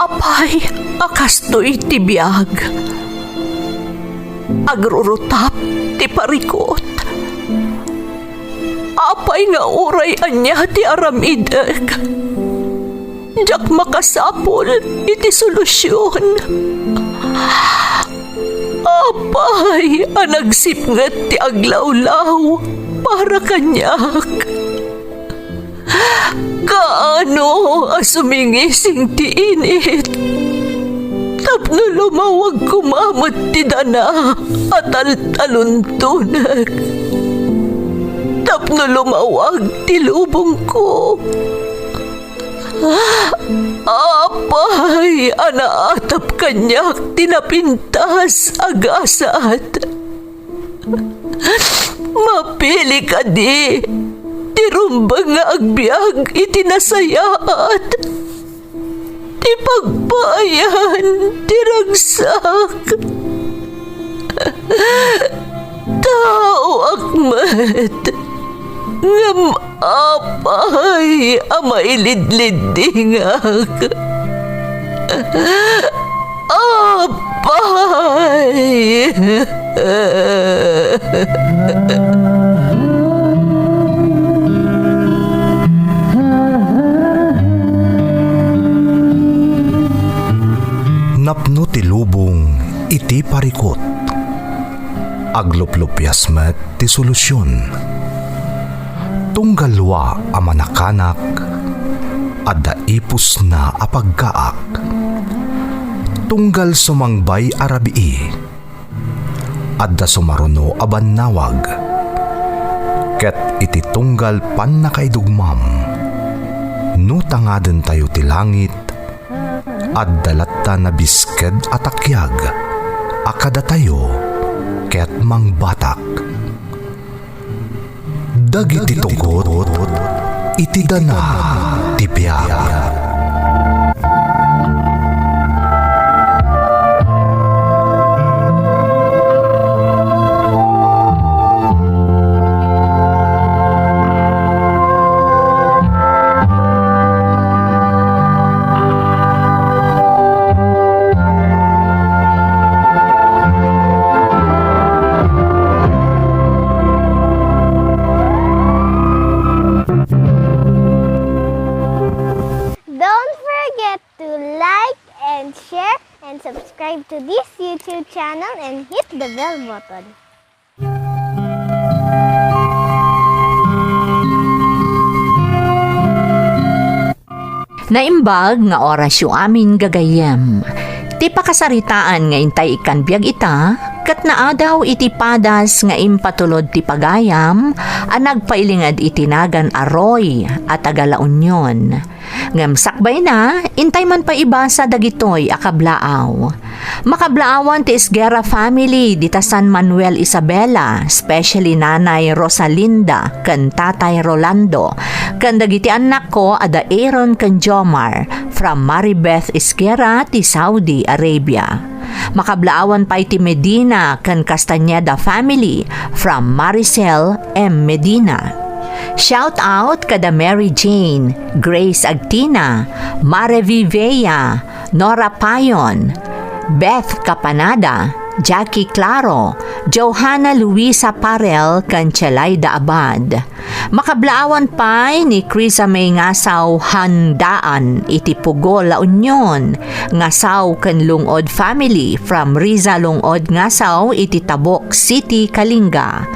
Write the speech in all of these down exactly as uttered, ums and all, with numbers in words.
Apay a kastoy ti biag? Agrurutap ti parikut. Apay nga uray ania ti aramidek, diak makasapul iti solusion. Apay a nagsipnget ti aglawlaw para kaniak? Kaano a sumingising ti init tapno lumawag koma met ti dana a taltaluntonek, tapno lumawag ti lubongko? Apay a naatap kaniak ti napintas a gasat? Mapili kadi ti rumbeng nga agbiag iti nasayaat, ti pagpaayan ti ragsak? Taoak met, ngem apay a mailidliddingak? Apay! Napno ti lubong iti parikut. Agluplupias met ti solusion. Tunggal lua a manakanak, adda ipusna a paggaak. Tunggal sumangbay a rabii, adda sumaruno a bannawag. Ket iti tunggal pannakaidugmam, no tangadentayo ti langit, adda latta nabisked a takiag a kadatayo ket mangbatak. Dagiti tugot iti dana ti biag. Don't forget to like and share and subscribe to this YouTube channel and hit the bell button. Naimbag nga orasyo amin gagayyem. Ti pakasaritaan nga intay ikkan biag ita, ket naadaw iti padas nga impatulod ti pagayam a nagpailinged iti nagan a Roy a taga La Union. Ngem sakbayna, intay man pay ibasa dagitoy a kablaaw. Makablaawan ti Esguerra family dita San Manuel Isabela, especially Nanay Rosalinda ken Tatay Rolando, ken dagiti annakko a da Aaron ken Jomar from Maribeth Esguerra ti Saudi Arabia. Makablaawan pay ti Medina ken Castañeda family from Maricel M. Medina. Shout out kada Mary Jane, Grace Agtina, Mare Vivea, Nora Payon, Beth Capanada, Jackie Claro, Johanna Luisa Parel, ken Chelaida Abad. Makablaawan pay ni Crisa May Ngasaw Handaan iti Pugo, La Union, Ngasaw ken Lungod family from Riza Lungod Ngasaw iti Tabok City, Kalinga.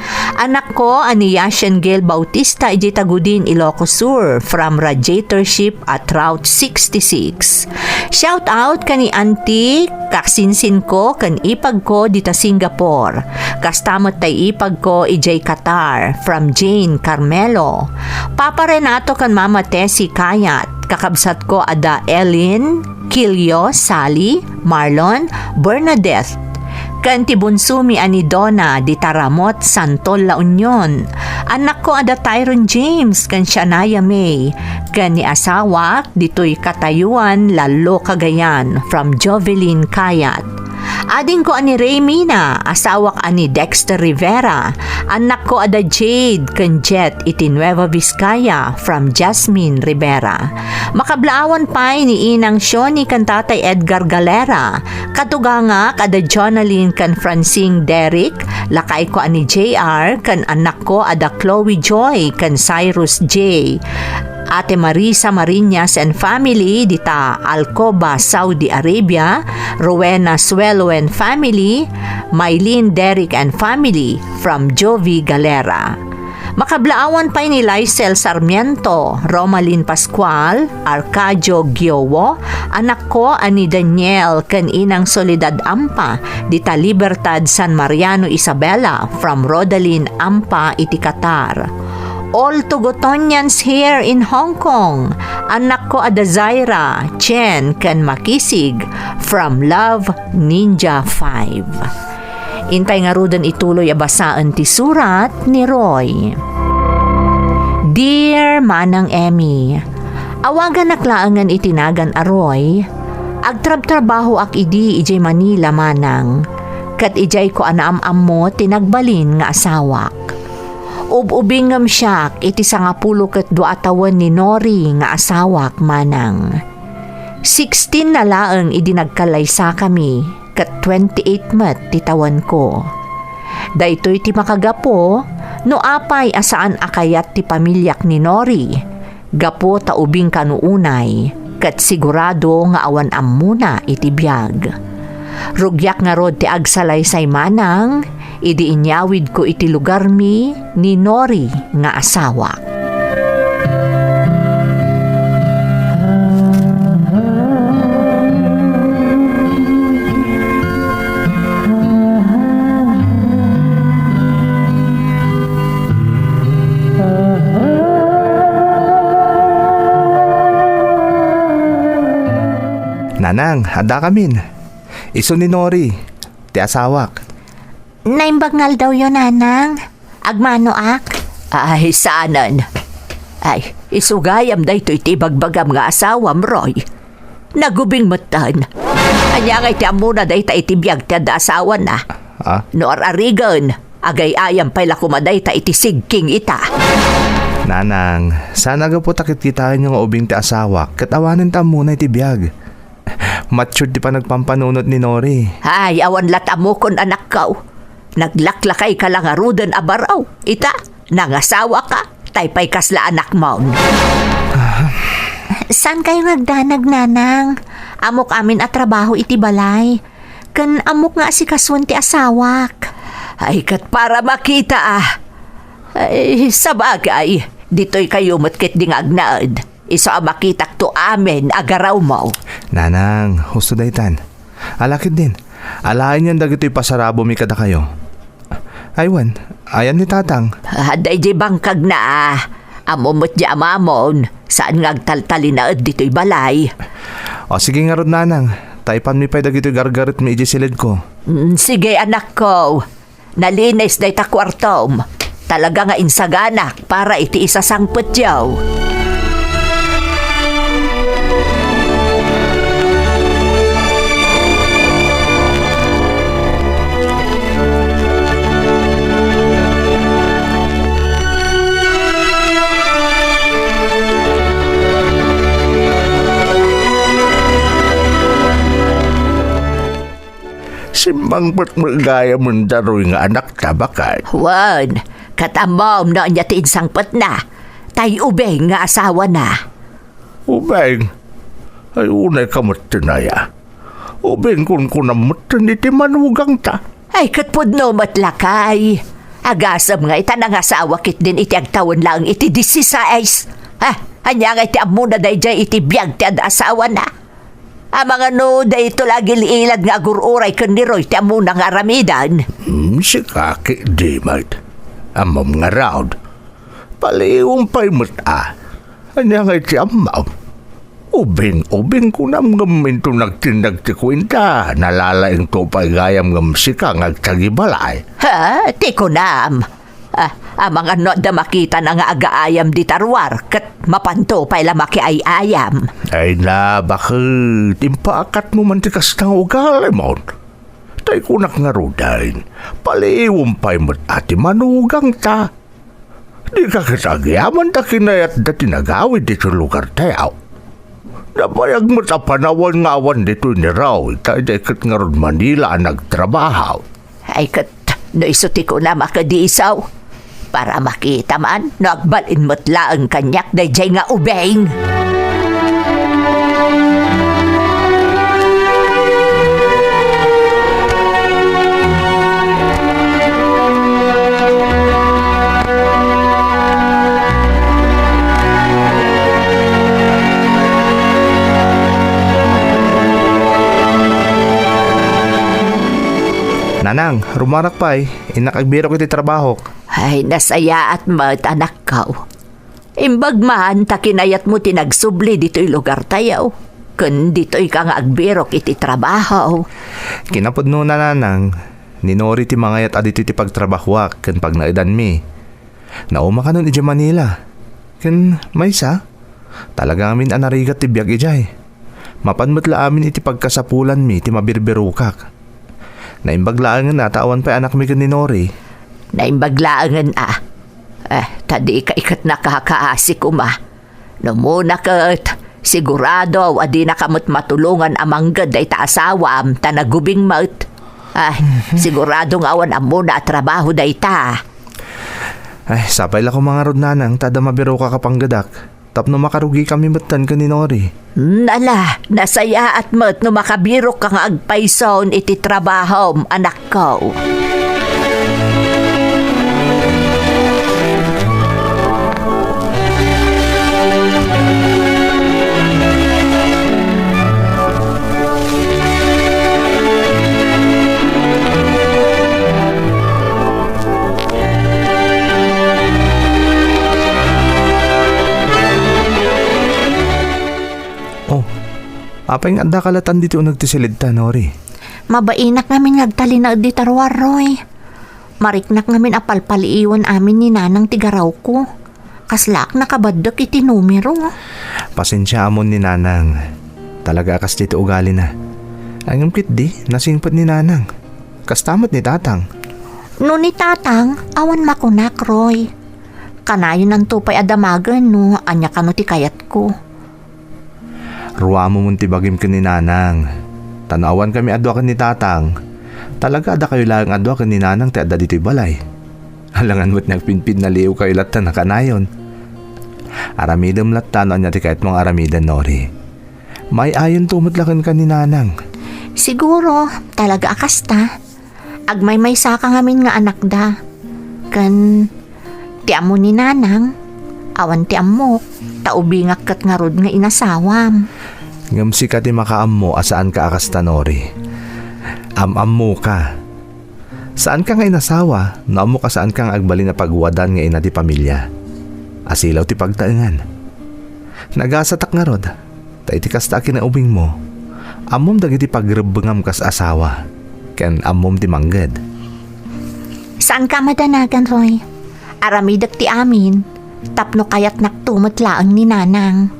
Anakko a ni Yashen Gail Bautista iti Tagudin, Ilocos Sur from Radiator Ship at Route sixty-six. Shout out ken ni Auntie, kasinsinko ken ipagko dita Singapore. Kasta met tay ipagko idiay Qatar, from Jane Carmelo. Papa Renato ken Mama Tessie Kayat, kakabsatko a da Elin, Kilio, Sally, Marlon, Bernadette, ken ti bunsomi a ni Donna dita Ramot, Santol, La Union. Annakko a da Tyron James ken Shania May, ken ni asawak ditoy Katayuan, Lallo, Cagayan, from Jovelyn Kayat. Adingko a ni Raymina, asawak a ni Dexter Rivera, annakko a da Jade ken Jet iti Nueva Vizcaya from Jasmine Rivera. Makablaawan pay ni Inang Shoni ken Tatay Edgar Galera, katugangak a da Jonalyn ken Francine Derrick, lakayko a ni J R ken annakko a da Chloe Joy ken Cyrus J. Ate Marisa Mariñas and family dita Alcoba, Saudi Arabia, Rowena Suelo and family, Mylene Derrick and family from Jovi Galera. Makablaawan pay ni Lysel Sarmiento, Romalyn Pascual, Arcadio Giowo, anakko a ni Daniel ken Inang Soledad Ampa, dita Libertad, San Mariano, Isabela, from Rodalyn Ampa iti Qatar. All Tugutonians here in Hong Kong, annakko a da Zaira, Chen, ken Makisig, from Love Ninja five. Intay ngaruden ituloy a basaen ti surat ni Roy. Dear Manang Emmy, awaganak laengen iti nagan a Roy, agtrabtrabahoak idi idiay Manila, Manang, ket idiayko a naam-ammo ti nagbalin nga asawak. Ub-ubingem siak iti sangapulo ket dua a tawen ni Nori nga asawak, Manang. Sixteen na laeng idi nagkallaysakami, ket twenty-eight met ti tawenko. Daytoy ti makagapu no apay a saan a kayat ti pamiliak ni Nori, gapu ta ubing kano unay, ket sigurado nga awan ammona iti biag. Rugiak ngarud ti agsalaysay, Manang, idi inyawidko iti lugarmi ni Nori nga asawak. Nanang, addakamin. Isu ni Nori, ti asawak. Naimbag nga aldawyo, Nanang. Agmanoak? Ay, saanen. Ay, isu gayam daytoy ti ibagbagam nga asawam, Roy. Nagubing metten. Ania ngay ti ammona dayta iti biag ti adda asawana? Ah? No ar-arigen, agay-ayam pay la koma dayta iti sigking ita. Nanang, saan a gapu ta kitkitaenyo nga ubing ti asawak, ket awanen ti ammona iti biag. Matured ti panagpampanunot ni Nori. Ay, awan lat ammokon, anakko. Naglaklakayka la ngaruden a baro. Ita, nangasawaka, tay pay kasla anakmon. Saankayo nga agdanag, Nanang? Ammok amin a trabaho iti balay. Ken ammok nga asikasuen ti asawak. Ay, ket para makita, ah. Ay, sabagay, ditoykayo met ketdi nga agnaed. Isu a makitakto amin a garawmo. Nanang, husto daytan. Ala ketdin, alaenyon dagitoy pasarabami kadakayo. Ay wen, ayan ni Tatang. Adda idiay bangkagna, ah. Ammom met di amamon, saan nga agtaltalinaed ditoy balay. O, sige ngarud, Nanang. Ta ipanmi pay dagitoy gargaretmi idiay silidko. Mm, sige, anakko. Nalinis dayta kuartom. Talaga nga insaganak para iti isasangpetyo. Simmangpet met gayam dayta Roy nga anakta, baket? Wen, ket ammom no ania ti insangpetna. Tay ubing nga asawana. Ubing? Ay, unayka met ti naya. Ubing kunkunam met iti manugangta. Ay, ket pudno met lakay. Agasem nga ita nangasawa ketdin iti agtawen laeng iti disisais. Ha? Ania nga iti ammona daydiay iti biag ti ad-asawana? Amangan no dayto la agil-ilad nga agur-uray ken ni Roy ti ammona nga aramiden. Hmm, sika ketdi met. Ammom ngarud. Paliiwem pay met a. Ania nga iti ammom? Ubing-ubing kunam ngem inton nagtinnag ti kuenta, nalalaingto pay gayam ngem sika nga agtagibalay. Ha? Ti kunam? Ah, amangan no adda makitana nga agaayam dita ruar, ket mapanto pay la makiay-ayam. Ay na, baket, impaakatmo man ti kasta nga ugalimon. Tay kunak ngaruden, paliiwem pay met a ti manugangta. Dika ket agyamanen ta kinayatda ti nagawid ditoy lugartayo. Nabayag met a panawen nga awan ditoy ni Roy, ta idiay ket ngarud Manila a nagtrabaho. Ay ket, no isu ti kunam a kadi isu, para makita man no agbalin met laeng kaniak daydiay nga ubing. Nanang, rummuarak pay. Innak agbirok iti trabahok. Ay, nasayaat met, anakko. Imbag man ta kinayatmo ti nagsubli ditoy lugartayo, ken ditoyka nga agbirok iti trabaho. Kinapudnona, nanang, ni Nori ti mangayat a ditoy ti pagtrabahoak ken pagnaedanmi. Nauma kanon idiay Manila. Ken maysa, talaga ngamin a narigat ti biag idiay. Mapan met la amin iti pagkasapulanmi ti mabirbirokak. Naimbag laengen a ta awan pay anakmi ken ni Nori. Naimbag laengen a. Eh, ta dika iket nakakaasi koma. No umuna ket, sigurado a dinaka met matulongan a mangged dayta asawam ta nagubing met. Ah, sigurado nga awan ammona a trabaho dayta. Ay, sapay la koma ngarud, nanang, ta adda mabirokak a panggedak. Tapno makarugikami metten ken ni Nori. Ala, nasayaat met no makabirokka nga agpayson iti trabahom, anakko. Oh, apay nga adda kalatan ditoy uneg ti silidta, Nori? Mabainak ngamin nga agtalinaed dita ruar, Roy. Mariknak ngamin a palpaliiwen amin ni Nanang ti garawko. Kaslaak nakabaddek iti numero. Pasensia amon ni Nanang. Talaga a kas ditoy ugalina. Ngem ketdi, nasingpet ni Nanang. Kasta met ni Tatang. No ni Tatang, awan makunak, Roy. Kanayonanto pay a damagen no ania kano ti kayatko. Ruamon ti bagim ken ni Nanang. Ta no awankami a dua ken ni Tatang, talaga a dakayo laeng a dua ken ni Nanang ti adda ditoy balay. Alangan met nga agpinpinnaliwkayo latta a kanayon. Aramidem latta no ania ti kayatmo nga aramiden, Nori. Maay-ayonto met la kenka ni Nanang. Siguro, talaga a kasta. Agmaymaysaka ngamin nga anakda. Ken ti ammo ni Nanang, awan ti ammok, ta ubingak ket ngarud nga inasawam. Ngem sika ti makaammo a saanka a kasta, Nori. Am-ammoka. Saanka nga inasawa no ammok a saanka nga agbalin a pagwadan nga ina ti pamilia. Asilaw ti pagtaengan. Nagasatak ngarud. Ta iti kasta a kinaubingmo, ammom dagiti pagrebbengam kas asawa, ken ammom ti mangged. Saanka a madanagan, Roy. Aramidek ti amin, tapno kayatnakto met laeng ni Nanang.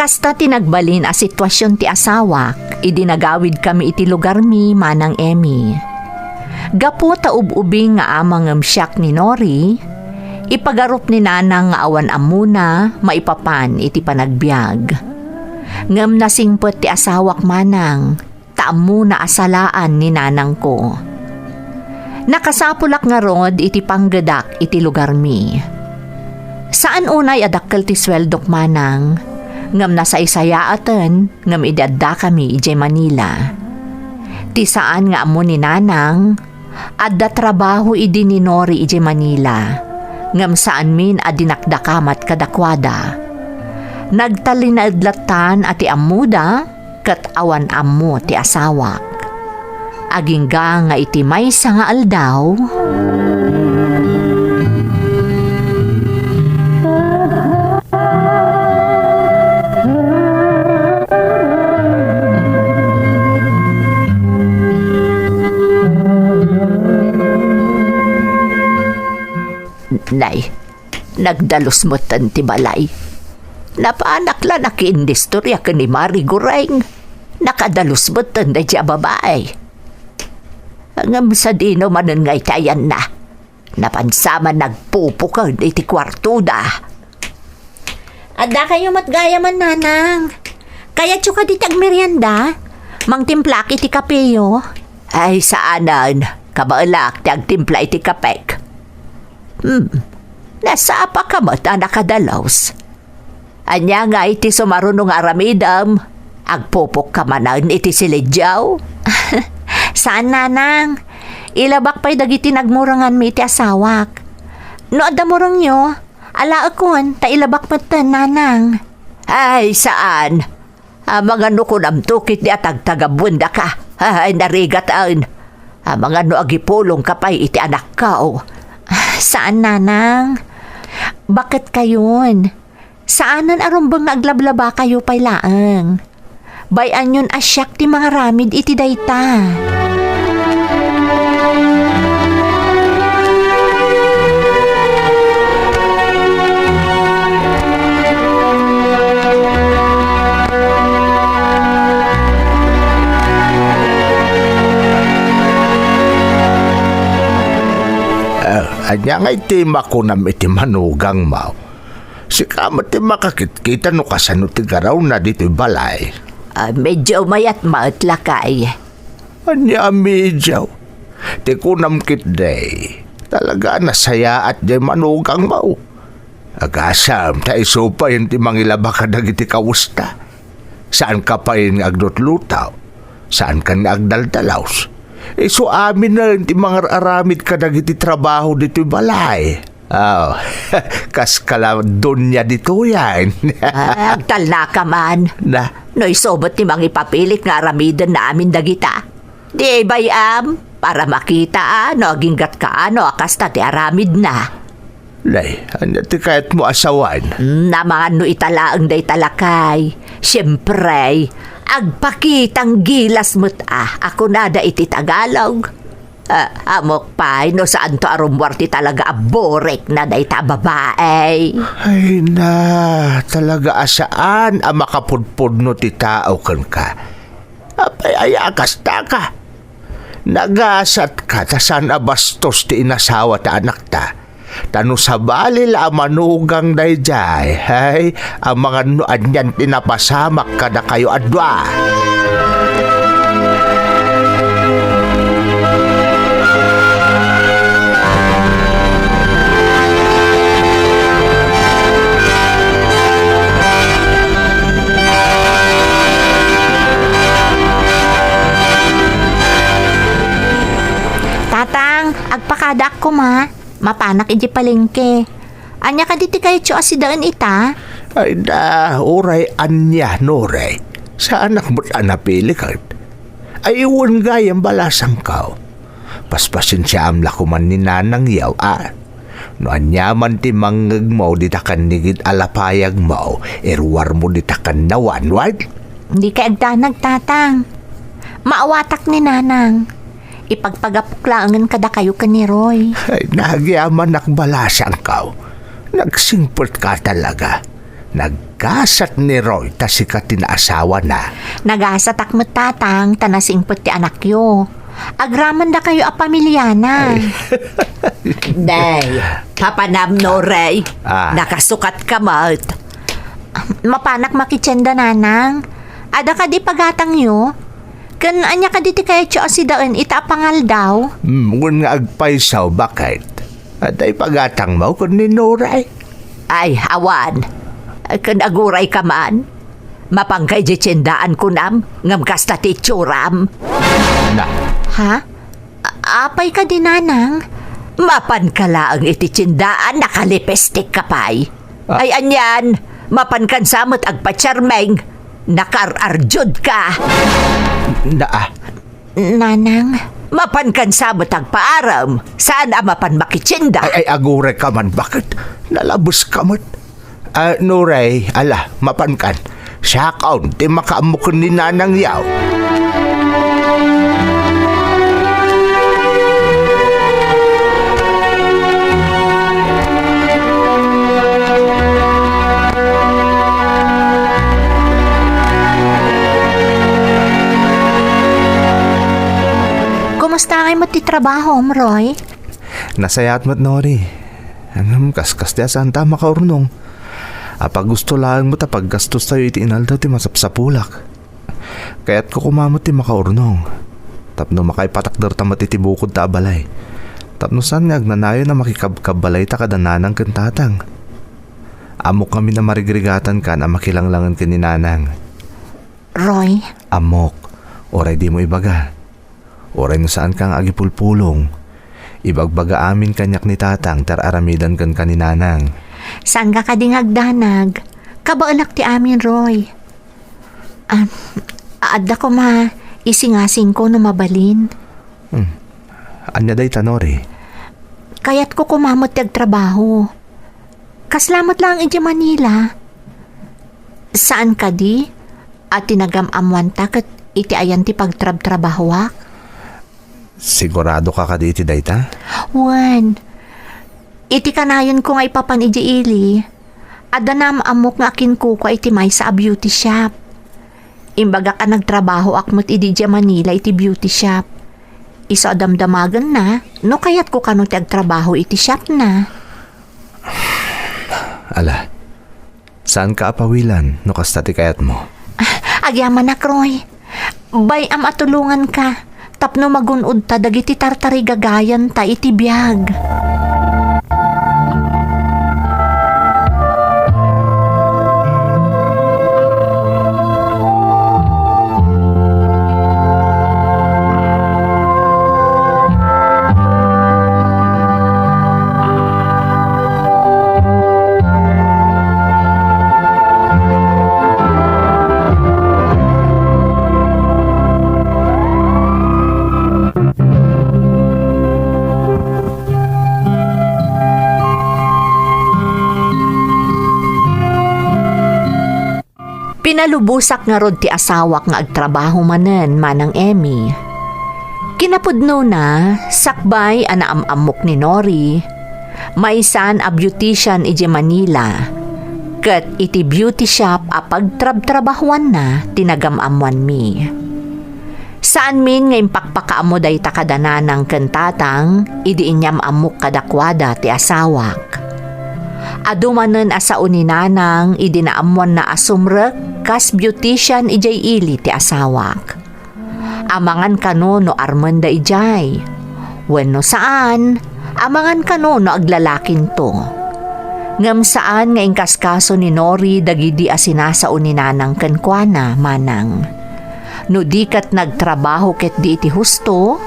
Kasta ti nagbalin a sitwasion ti asawak idi nagawidkami iti lugarmi, Manang Emmy. Gapu ta ub-ubing nga ama ngem siak ni Nori, ipagarup ni Nanang nga awan ammona maipapan iti panagbiag. Ngem nasingpet ti asawak, Manang, ta ammona a salaan ni nanangko. Nakasapulak ngarud iti panggedak iti lugarmi. Saan unay a dakkel ti sueldok, Manang, ngem nasaysayaaten ngem idi addakami idiay Manila. Ti saan nga ammo ni Nanang, adda trabaho idi ni Nori idiay Manila, ngem saanmin a dinakdakamat kadakuada. Nagtalinaed lattan a ti ammoda ket awan ammo ti asawak. Agingga nga iti maysa nga aldaw, Nay, nagdalus metten ti balay. Napanak la nakiinnistoria ken ni Mari Goreng. Nakadalus metten daydi a babai. Ngem sadino manen nga iti ayanna? Napansaman nagpupuken iti kuartoda. Adda kayo met gayam, Nanang. Kayatyo kadi ti agmerienda? Mangtimplaak iti kapeyo. Ay, saanen. Kabaelak ti agtimpla iti kapek. Hmm. Nasapaka met a nakadalus. Ania ngay ti sumaruno nga aramidem? Agpupokka manen iti silidiaw? Saan, Nanang. Ilabak pay dagiti nagmurenganmi iti asawak. No adda murengyo, alaekon, ta ilabak metten, Nanang. Ay, saan. Amangan no kunamto ketdi a tagtagabuendaka. Ay, narigat, en. Amangan no agipulongka pay iti anakko. Saan, Nanang. Baket kayon. Saanen a rumbeng nga aglablabakayo pay laeng. Bay-anyon a siak ti mangaramid iti dayta. Ah, ania ngay ti makunam iti manugangmo? Sika met ti makakitkita no kasano ti garawna ditoy balay. Ah, medyo mayat met, lakay. Ania a medyo? Ti kunam ketdi, talaga a nasayaat diay manugangmo. Agasam ta isu pay ti mangilaba kadagiti kawesta. Saanka pay nga aglutluto. Saankan nga agdaldalaus. Isu aminen ti mangar-aramid kadagiti trabaho ditoy balay. Aw, kas kala donya ditoyen. Ah, agtalnaka man. Na? No isu met ti mangipapilit nga aramidenna amin dagita. Di bay-am, para makita a no aginggatka a no a kasta ti aramidna. Nay, ania ti kayatmo a sawen? Hmm, amangan no ita laeng dayta, lakay. Siempre, agpakitang gilas met a, a kunada iti Tagalog. Ah, ammok pay no saanto a rummuar ti talaga a burikna dayta a babai. Ay na, talaga a saan a makapudpudno ti tao kenka. Apay aya a kastaka? Nagasatka ta saan a bastos ti inasawa ta anakta. Ta no sabali la a manugang daydiay, hay, amangan no anian ti napasamak kadakayo a dua. Tatang, agpakadaak koma. Mapanak idiay palengke. Ania kadi ti kayatyo a sidaen ita? Ay da, uray ania, Nore. Saanak met a napili ket. Ay, wen gayam balasangko. Paspasensiaam la koman ni nanangyo, a. No aniaman ti mangngegmo dita kannigid a lapayagmo, iruarmo dita kannawan, wen? Dikay agdanag, Tatang. Maawatak ni Nanang. Ipagpagapok laengen kadakayo ken ni Roy. Ay, nagyamanak balasangko. Nagsingpet ka talaga. Naggasat ni Roy ta sika ti naasawana. Nagasatak met, Tatang, ta nasingpet ti anakyo. Agraman dakayo a pamiliana. Ay. Day, papanam, Nore. Ah. Nakasukat ka met. Mapanak makitienda, Nanang. Adda kadi pagatangyo? Ken ania kadi ti kayatyo a sidaen ita a pangaldaw? Hmm, wen nga agpayso, baket? Adda ipagatangmo ken ni Nore? Ay, awan. Ken aguray ka man. Mapanka idiay tiendaan kunam, ngem kasta ti itsuram. Na. Ha? A-, apay kadi, Nanang? Mapanka laeng iti tiendaan, nakalipestik ka pay. Ah. Ay, anian, mapankan sa met agpatiarmeng, nakaar-ardiudka. Na, ah. Nanang. Mapankan sa met agpaaram, saan a mapan makitienda. Ay, ay, aguray ka man, baket? Nalabes ka met. Ah, Noray, ala, mapankan. Siakon ti makaammo ken ni Nanang yaw. Kumusta ngay met ti trabahom, Roy? Nasayaat met, Nori. Ngem kaskas ti a saanta a makaurnong. Apay gusto laeng met a paggastostayo iti inaldaw ti masapsapulak. Kayatko koma met ti makaurnong. Tapno makaipatakderta met iti bukodta a balay. Tapno saan nga agnanayon a makikabkabbalayta kada nanang ken tatang. Ammok ngamin a marigrigatankan a makilanglangen ken ni Nanang. Roy. Ammok, uray dimo ibaga. Uray no saanka nga agipulpulong, ibagbaga amin kaniak ni Tatang ti ar-aramidan kenka ni Nanang. Saanka kadi nga agdanag? Kabaelak ti amin, Roy. Ah, adda koma isingasingko no mabalin. Hmm. Ania dayta, Nori? Kayatko koma met ti agtrabaho. Kasla met laeng idiay Manila. Saan kadi a tinagam-ammoanta ket iti ayan ti pagtrabtrabahoak? Siguradoka kadi iti dayta? Wen. Iti kanayonko nga ipapan idiay ili, adda naam-ammok nga akinkukua iti maysa a beauty shop. Imbagak a nagtrabahoak met idi idiay Manila iti beauty shop. Isu a damdamagenna no kayatko kano ti agtrabaho iti shopna. Ala, saanka a pawilan no kasta ti kayatmo. Ah, agyamanak, Roy. Bay-am a tulonganka tapno magun-odta dagiti tartarigagayanta iti biag. Pinalubosak ngarud ti asawak nga agtrabaho manen, Manang Emmy. Kinapudnona, sakbay a naam-ammok ni Nori, maysan a beautician idiay Manila, ket iti beauty shop a pagtrabtrabahoanna ti nagam-ammoanmi. Saanmin nga impakpakaammo dayta kada nanang ken tatang idi inyam-ammok kadakuada ti asawak. Adu manen a sao ni nanang idi naammoanna a sumrek kas beautician idiay ili ti asawak. Amangan kano no armenda idiay. Wenno saan, amangan kano no aglalakinto. Ngem saan nga inkaskaso ni Nori dagidi a sinasao ni nanang kenkuana, Manang. No di ket nagtrabaho ketdi iti husto,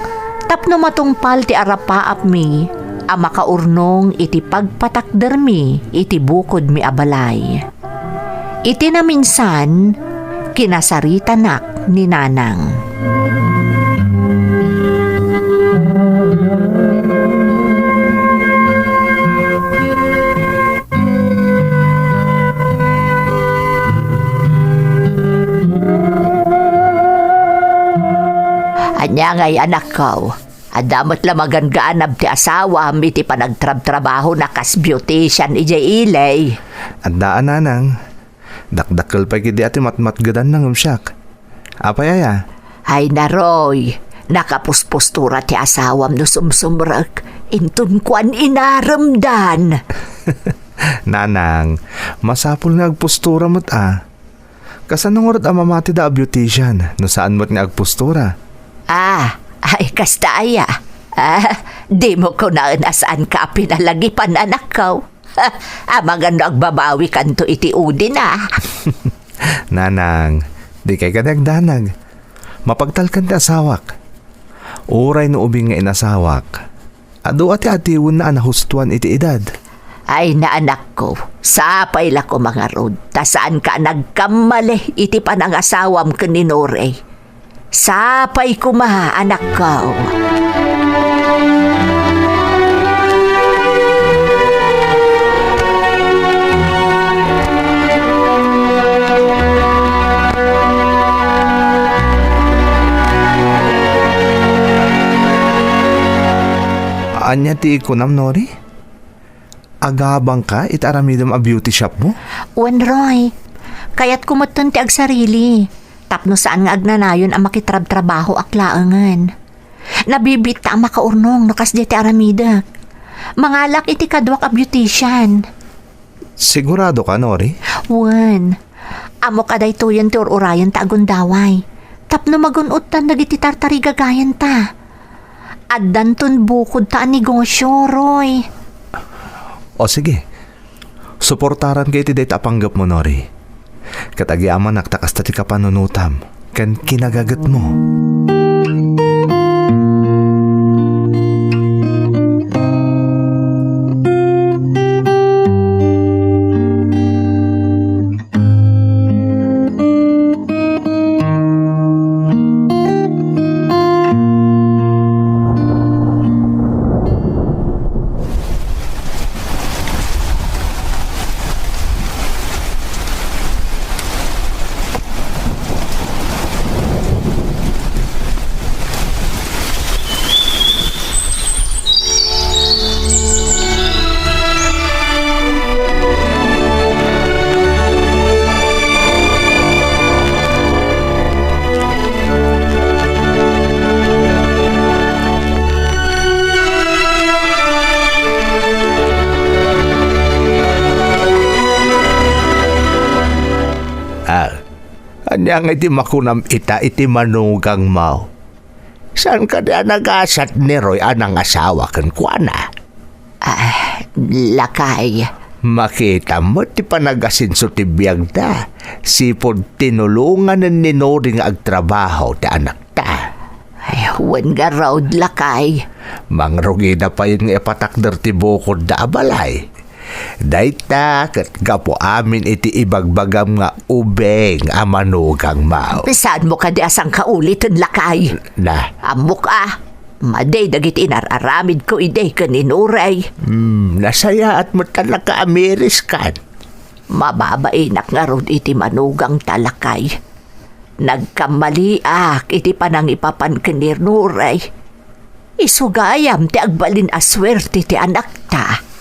tapno matungpal ti arapaapmi a makaurnong iti pagpatakdermi iti bukodmi a balay. Iti naminsan, kinasaritanak ni Nanang. Ania ngay, anakko? Adda met la magangaanab ti asawam iti panagtrabtrabahona kas beautician idiay ili. Adda a, nanang. Dakdakkel pay ketdi a ti matmatgedanna ngem siak. Apay aya? Ay, Roy, nakapuspostura ti asawam no sumsumrek. Inton kuan, inaremdan. Nanang, masapul nga agpostura met a. Kasano ngarud a mamatida a beautician no saan met nga agpostura? Ah, ay, kasta aya. Ah, dimo kunaen a saanka a pinalagipan, anakko. Amangan no agbabawikanto iti udina. Nanang, dikay kadi agdanag. Mapagtalkan ti asawak. Uray no ubing nga inasawak, adu a ti atiwenna a nahustuan iti edad. Ay, anakko, sapay la koma ngarud, ta saanka a nagkammali iti panangasawam ken ni Nori. Sapay koma, anakko. Ania ti kunam, Nori? Agabangka iti aramidem a beauty shopmo? Wen, Roy. Kayatko metten ti agsarili. Tapno saan nga agnanayon a makitrabtrabahoak laengen. Nabibiitta a makaurnong no kasdiay ti aramidek. Mangalak iti kaduak a beautician. Siguradoka, Nori? Wen. Ammok a daytoyen ti ur-urayenta a gundaway. Tapno magun-odtan dagiti tartarigagayenta. Addanton bukodta a negosio, Roy. O sige. Suportaranka iti dayta a panggepmo, Nori. Ket agyamanak ta kasta ti kapanunotam ken kinagagetmo. Ah, ania nga iti makunam ita iti manugangmo? Saan kadi a nagasat ni Roy a nangasawa kenkuana? Ah, lakay. Makitam met ti panagasenso ti biagda, sipud tinulonganen ni Nori nga agtrabaho ti anakta. Ay, wen ngarud, lakay. Mangrugida payen nga ipatakder ti bukodda a balay. Dayta ket gapu amin iti ibagbagam nga ubing a manugangmo. Saanmo kadi a sangkauliten, lakay? Na. Ammok a, madi dagiti inar-aramidko idi ken ni Nori. Hmm, nasayaat met ta nakaamiriskan. Mababainak ngarud iti manugangta, lakay. Nagkammaliak iti panangipapan ken ni Nori. Isu gayam ti agbalin a suerte ti anakta.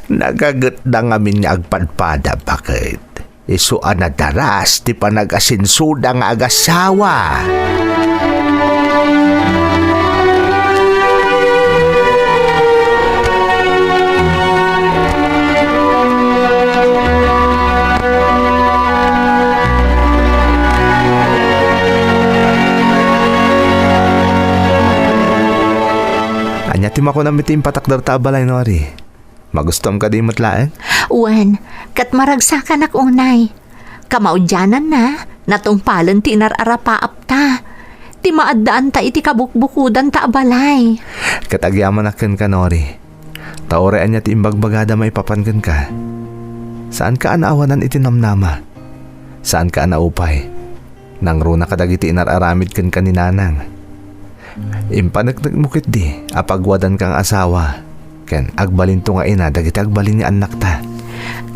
Nagagetda ngamin nga agpadpada, baket isu a nadaras ti panagasensoda nga agasawa. Ania ti makunam iti impatakderta a balay, Nori? Magustuam kadi met laeng? Wen, ket maragsakanak unay. Kamaudiananna, natungpalen ti inar-arapaapta. Ti maaddaanta iti kabukbukodanta a balay. Ket agyamanak kenka, Nori. Ta uray ania ti imbagbagada maipapan kenka, saanka a naawanan iti namnama. Saanka a naupay. Nangruna kadagiti inar-aramid kenka ni Nanang. Impaneknekmo ketdi a pagwadanka nga asawa ken agbalinto nga ina dagiti agbalin nga annakta.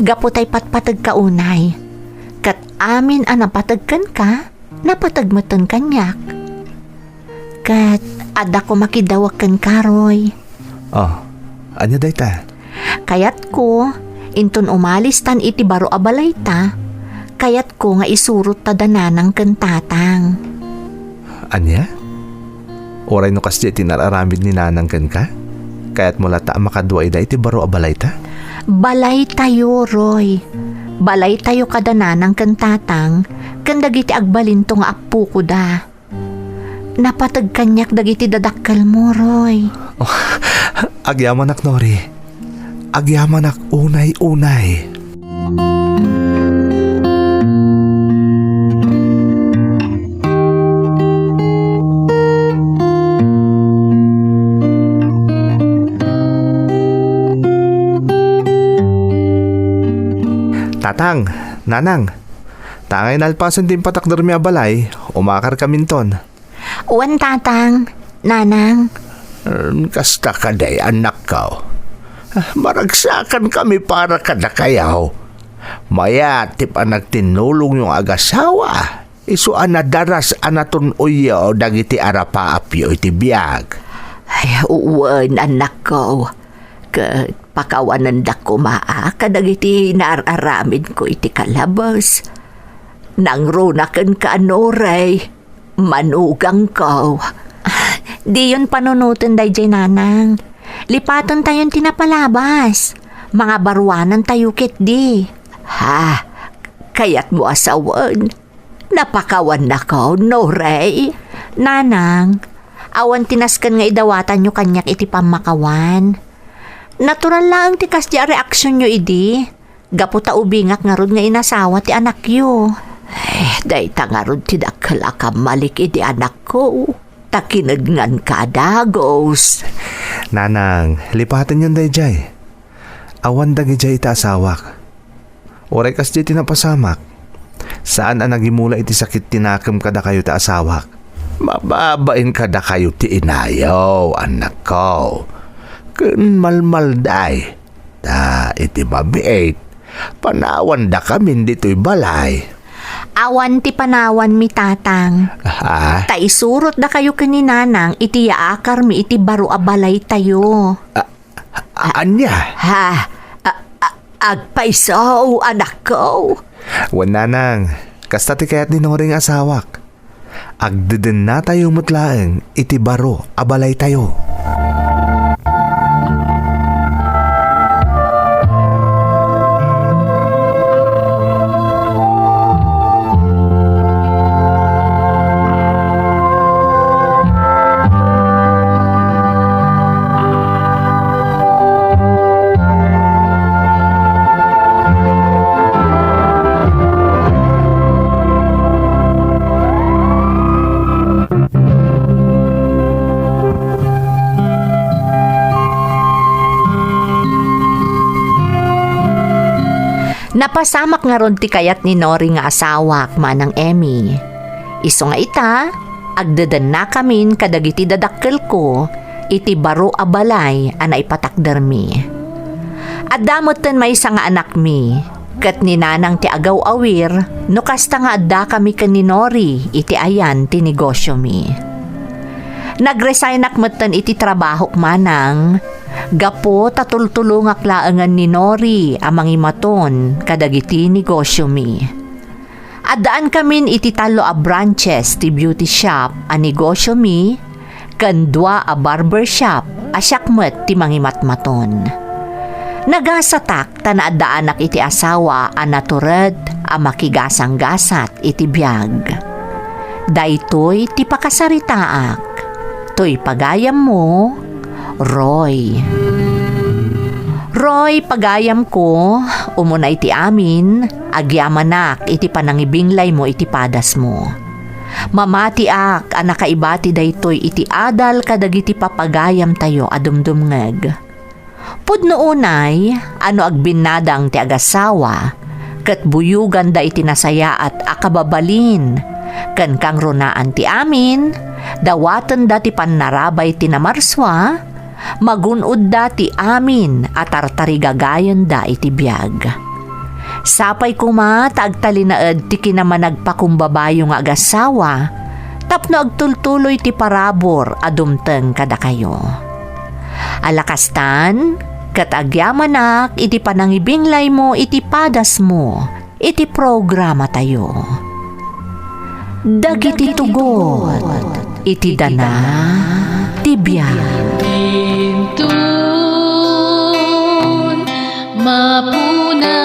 Gapu ta ipatpategka unay, ket amin a napateg kenka, napateg metten kaniak. Ket adda koma kiddawek kenka, Roy. Oh, ania dayta? Kayatko, inton umalistan iti baro a balayta, kayatko nga isurotta da Nanang ken Tatang. Ania? Uray no kasdiay ti inar-aramid ni Nanang kenka? Kayatmo latta a makadua ida iti baro a balayta? Balaytayo, Roy. Balaytayo kada Nanang ken Tatang, ken dagiti agbalinto nga appokoda. Napateg kaniak dagiti dadakkelmo, Roy. Oh, agyamanak, Nori. Agyamanak unay-unay. Nanang, ta ngay nalpasen ti impatakdermi a balay, umakarkaminton. Wen, Tatang, Nanang. Em, kasta kadi, annakko. Ah, maragsakankami para kadakayo. Mayat ti panagtinnulongyo nga agasawa. Isu a nadaras a natun-oyyo dagiti arapaapyo iti biag. Ay, wen, annakko. Ket pakawanendak koma kadagiti naar-aramidko iti kalabes. Nangruna kenka, Noray, manugangko. Diyon panunoten daydiay, Nanang. Lipatentayon ti napalabas. Mangabaruanantayo ketdi. Ha? Kayatmo a sawen? Napakawannakon, Noray. Nanang, awan ti nasken nga idawatanyo kaniak iti pammakawan. Natural laeng ti kasdi a reaksionyo idi, gapu ta ubingak ngarud nga inasawa ti anakyo. Eh, dayta ngarud ti dakkel a kammalik idi anakko, ta kinednganka a dagus. Nanang, lipatenyon daydiay. Awan dagidiay iti asawak. Uray kasdiay ti napasamak, saan a nagimula iti sakit ti nakem kadakayo ti asawak. Mababain kadakayo ti inayo, annakko. Ken malmalday. Ta iti mabiit, panawandakamin ditoy balay. Awan ti panawanmi, Tatang. Ha? Ta isurotdakayo ken ni Nanang iti yaakarmi iti baro a balaytayo. A-, ania? Ha? A-, a-, agpayso, anakko? Wen, Nanang, kasta ti kayat ni Noring asawak. Agdedennatayo met laeng iti baro a balaytayo. Napasamak ngarud ti kayat ni Nori nga asawak, Manang Emmy. Isu nga ita, agdedennakamin kadagiti dadakkelko iti baro a balay a naipatakdermi. Adda metten maysa nga anakmi, ket ni Nanang ti agaw-awir no kasta nga addakami ken ni Nori iti ayan ti negosiomi. Nagresignak metten iti trabahok, Manang, gapu ta tultulongak laengen ni Nori a mangimaton kadagiti negosiomi. Addaankamin iti tallo a branches ti beauty shop a negosiomi ken dua a barber shop a siak met ti mangimatmaton. Nagasatak ta naaddaanak iti asawa a natured a makigasanggasat iti biag. Daytoy ti pakasaritaak. Toy pagayammo, Roy. Roy, pagayamko, umuna iti amin, agyamanak iti panangibinglaymo iti padasmo. Mamatiak a nakaibati daytoy iti adal kadagiti papagayamtayo a dumdumngeg. Pudno unay a no agbinnadang ti agasawa, ket buyoganda iti nasayaat a kababalin ken kangrunaan ti amin, dawatenda ti pannarabay ti namarsua, magun-odda ti amin a tartarigagayenda iti biag. Sapay koma ta agtalinaed ti kinamanagpakumbabayo nga agasawa tapno agtultuloy ti parabur a dumteng kadakayo. Alakastan, ket agyamanak iti panangibinglaymo iti padasmo iti programatayo. Dagiti tugot iti dana ti biag. Intun mapuna